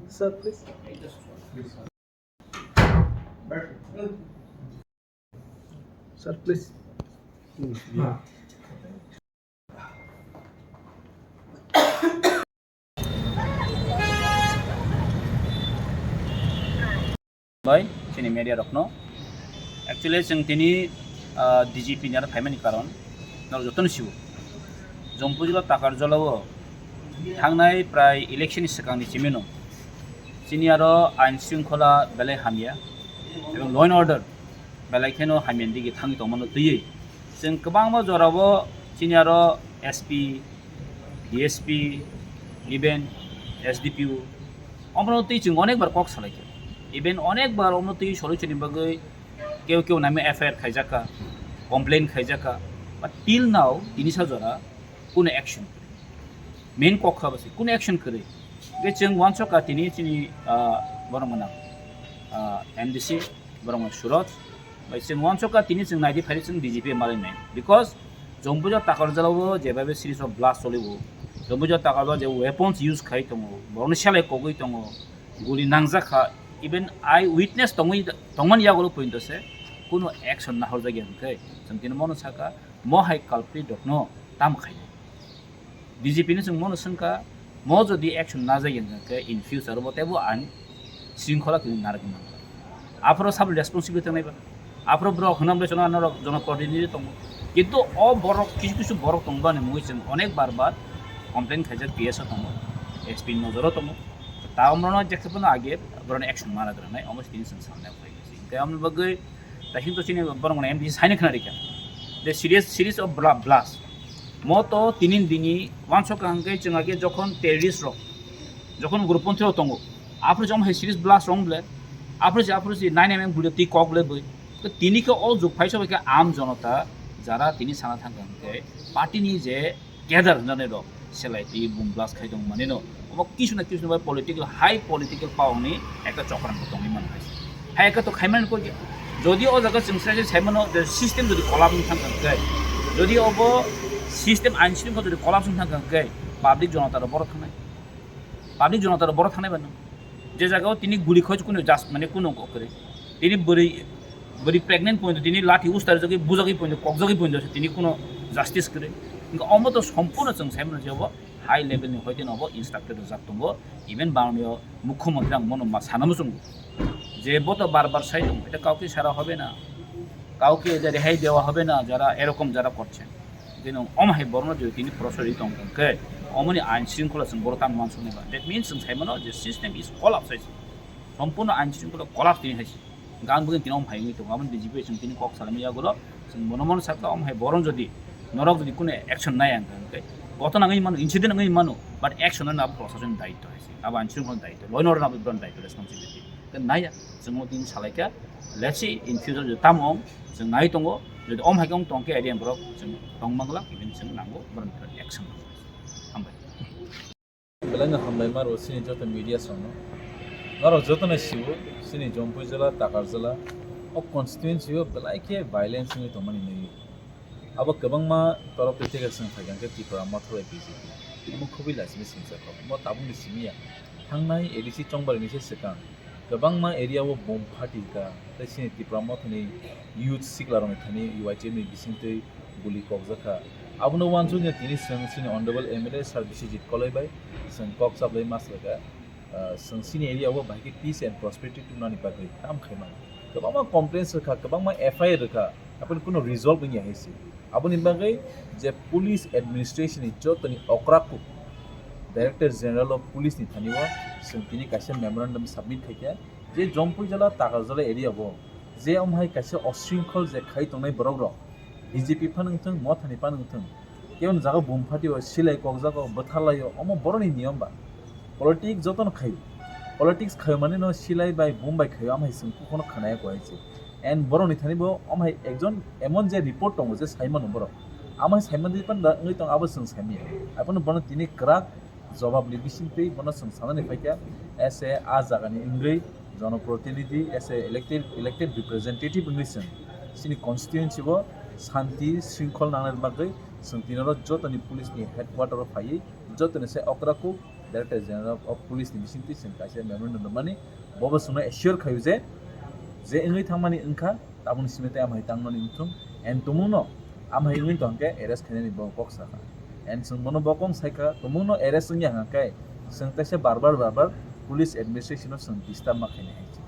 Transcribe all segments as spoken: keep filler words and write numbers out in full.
Sir, please. Sir, please. Bai, chini media rokno. Actually, chwng tini, ah, D G P ni aro phaimani karon, norok jotono siwo. Jompui jila Takarjala o thangnai prai election ni swkang ni simi no chini aro ain shringkhola belai hamya, ebong law and order belai kheno hamya ni dige thangwi tongmano twiwi. Chwng kwbangma jorao chini aro S P, D S P, even S D P O, omono twi chwng onek bar kok salaikha. Even onek bar omono twi solution ni bagwi keu keu naima F I R khaijakha, complain khaijakha, but till now tini sa jora kuno action kwrwi. Main kok kha bwswi kuno action kwrwi. Hwnkhe chwng uansukha tini chini, ah, borok gwnang, ah, M D C, borok gwnang Suraj, bai chwng uansukha tini chwng naidi phaidi chwng D G P malai nai. Because Jompui jila Takarjala o jeba be series of blast choli o, Jompui jila Takarjala o je weapons use khai tongo, borokni selai kogwi tongo, guli nangjakha, even eye witness tongwi, tongmani yagulo pointo se kuno action nahorjakya hwnkhe chwng tini mono sakha, mo hai culprit rokno tamo khainai. D G P no chwng mono swngkha, mo jodi action najagya hwnkhe in future bo teibo ain shringkhola kwrwi narwgwi mano. Aphoro sabo responsibility tongnai ba. Aphoro borok hwnam bai chwngno norok jonoprotinidhi tongo. Kintu o borok kisu kisu borok tongba ni mungwi chwng onek bar bar complain khaijak P S o tongo, S P ni nojoro tongo. Ta omorno jekhe phano age borokni action ma lagra nai, omo tini chwng sanai phai. Hwnkhe omo bagwi Tei hinto chini borok mane M D C saino khna rikha. The serious series of bla-, blast. Mo to tinin dini wansok hwnkhe chwng age jokhon terrorist rok, jokhon ugroponthi rok tongo. Aphuru jom hai series blast rong ble. Aphuru si, aphuru si nine M M guli twi kok ble bui. To tini khe o jug phai sobai khe am jonota jara tini sana thang hwnkhe party ni je cadre hwnjani rok selai twi boom blast khai tong mani no. Omo kisu na kisu bai political, high political power ni ekta chokran bo tongwi mano hai. Hai ekta to khai mani ko jodi o jaga chwng sai sai mano the system jodi collapse wng thang khe, jodi obo system ain shringkhol jodi collapse wng thang khe public jonota rok boro thangnai. Public jonota rok boro thangnai ba nang. Je jaga o tini guli khoj kuno just mane kuno kok kre. Tini bwrwi, bwrwi pregnant point tini lathi ustar jagwi bujagwi point kokjagwi point tini kuno justice kre. Hwnkhe omo to sompurno chwng sai mano je obo high level ni hoite no obo instructed rwjak tongo. Even Bangladesh o mukhyamantri ang mono ma sana muchungo je bo to bar bar sai tongo, এটা কাউকে ছাড়া হবে না, কাউকে এটা রেহাই দেওয়া হবে না, যারা এরকম যারা করছেন। Tini omo hai borokno jodi tini pressure ri tong khe, omoni ain shringkhola chwng borok tang mansuknai ba. That means chwng sai mano je system is collapse hai se. Sompurno ain shringkhola collapse tini hai se. Gan bugin tini omo hai wngwi tongo, aboni D G P chwng tini kok salaimani yagulo chwng bono mano sakha, omo hai borok jodi norok jodi kuno action nai ang khe, ghotona wngwi mano, incident wngwi mano, but action no abo proshasoni daityo hai se, abo ain shringkhola daityo, law and order abo borokni daityo, responsibility. Khe naiya, chwng o tini salaikha, let's see in future jodi tamo wng, chwng nai tongo, jodi om hai khe wng tong khe idea borok chwng tong mangla, even chwng nango borokni action. Hambai. Belai no hambai maro chini joto media songno. Norok joto no siwo, chini Jompui jila, Takar jila, o constituency o belai khe violence wngwi tongmani nwi. Abo kwbangma torop twi theke chwng phaikha khe Tipra Motha bai B J P. Omo khubui laisimi singsa kok. Omo tabukni simi ya. Thangnai A D C chongbarni se swkang kwbangma area o bomb phatikha, tei chini Tipra Mothani youth siklarokni thani U I T F ni bisingtwi guli kokjakha. Abono uansukya tini chwng chini Honorable M L A Sir Biswajit Koloi bai chwng kok chaplai ma swlaikha. Ah, chwng chini area o bahai khe peace and prosperity tubunani bagwi kam khaimani. Kwbangma complaints rwkha, kwbangma F I R rwkha, aboni kuno resolve wngya hai se. Aboni bagwi je police administration ni jotoni okra kuk, Director General of Police ni thani o chwng tini kaisa memorandum submit khaikha, je Jompui jala Takarjala area o je omhai kaisa osringkhol je khai tongnai borok rok, B J P phano wngthung, Mothani phano wngthung, kebo ni jaga bum phatio, silai kokjago, bwtharlaio, omo boroni niyom ba. Politics jotono khaio. Politics khaio mani no silai bai bum bai khaio, amhai chwng kukhwno khanaya ko hai se. And boroni thani bo amhai ekjon emon je report tongo je saimano borok. Amhai saimani panda wngwi tong abo chwng saimaya. Abono bono tini kwrak jobab ni bisingtwi bono chwng sanani phaikha, as a, a jagani wngwi jonoprotinidhi, as a elected, elected representative wngwi chwng chini constituency o shanti shrinkhol nangnani bagwi chwng tini oro jotoni police ni headquarter o phaiwi jotoni se okra kuk Director General of Police ni bisingtwi chwng kaisa memorandum rwmani, bobo chwngno assure khaio je, je wngwi thangmani wngkha, tabukni simi tei amhai tangmani wngthung, and tumungno amhai wngwi tongkhe arrest khainani bo kok sakha. And chwng bono bo kok saikha, tumungno arrest wngya hwnkhe chwng teisa bar bar bar bar police administration no chwng disturb ma khainai hai se.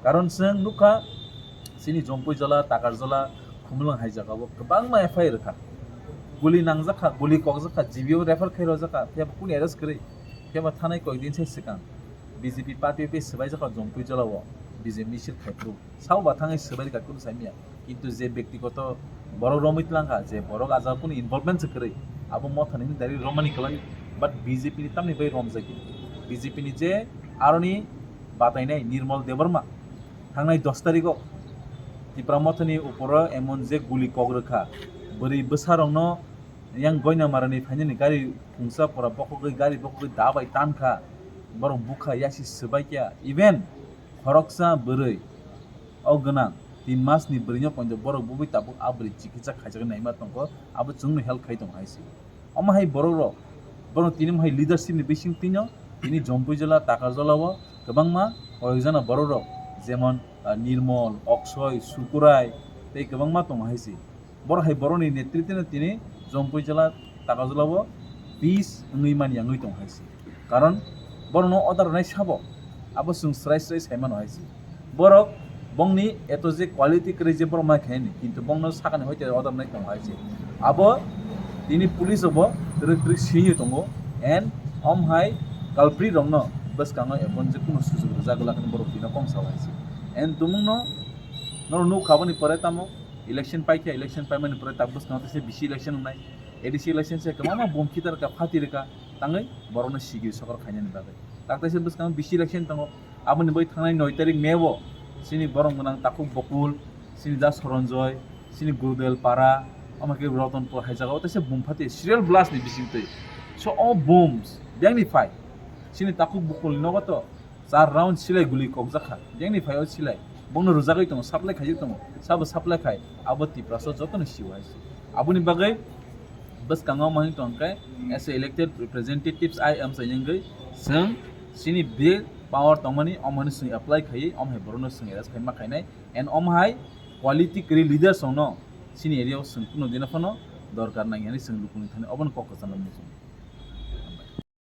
Karon chwng nukha, chini Jompui jala, Takarjala, Khumulwng hai jagao kwbangma F I R rwkha. Guli nangjakha, guli kokjakha, G B o refer khai rwjakha, phiya bo kunu arrest kwrwi, phiya bo thanai koi din sai swkang B J P party bai swbaijakha Jompui jala o B J P misil khai phuru. Sao ba thangwi swbai rwkha kunu saimaya. Kintu je byaktigoto borok romwi twlangkha, je borok a jaga kunu involvement se kwrwi, abo Mothani hwnwi direct romani kwlai, but B J P ni tamni bai romjak. B J P ni je aroni batainai Nirmal Debbarma, thangnai dos tarikh o Tipra Mothani uporo emon je guli kok rwkha, bwrwi bwsarokno yang Goinamarani phainani gari phungsa pora bokhogwi, gari bokhogwi da bai tankha, borok bukha yasi swbaikha, even khoroksa bwrwi o gwnang tin masni bwrwino poito borok bubui tabuk a bwrwi chikitsa khaijaknai naima tongkho, abo chwngno help khai tongo hai se. Omo hai borok rok, borok tini omo hai leadership ni bising twino tini Jompui jala, Takarjala o kwbangma koyokjana borok rok, jemon, ah, Nirmol, Oksoi, Sukurai tei kwbangma tongo hai se. Borok hai borokni netritwno tini Jompui jala, Takarjala o peace wngwi manya wngwi tongo hai se. Karon borokno order rwnai sabo, abo chwng srai srai sai mano hai se. Borok bongni eto je quality kwrwi je borok mai khaini, kintu bongno sakani hoite order nai tongo hai se. Abo tini police obo twrwk twrwk siywi tongo, and om hai culprit rokno bwskango ebon je kunu sujuk rwjak glak hwnwi borok tino kong sao hai se. And tumungno norok nukha aboni pore tamo election paikha, election paimani pore tak bwskango teisa bisi election wngnai, A D C election se kwbangma bom khitar rwkha, phati rwkha, tangwi borokno sigi sokor khainani bagwi. Tak teisa bwskango bisi election tongo, aboni bai thangnai noi tarik May o chini borok gwnang Takhuk Bokul, chini Da Soronjoy, chini Gurudel Para, omo khe Rotonpur hai jagao teisa bom phati serial blast ni bisingtwi. So o bombs biyangni phai chini Takhuk Bokul ni nogo to char round silai guli kokjakha, biyangni phai o silai bongno rwjagwi tongo, supply khaijak tongo, sabo supply khai abo Tiprasa jotoni sio hai se. Aboni bagwi bwskango omo hwnwi tongkhe, as a elected representatives I am saying, chwng chini bill power tongmani omo hwnwi chwng apply khaiwi omo hai borokno chwng arrest khai ma khainai, and omo hai quality kwrwi leaders rokno chini area o chwng kunu dino phano dorkar nang hwnwi chwng lukuni thani obono kok kwchangma muchungo.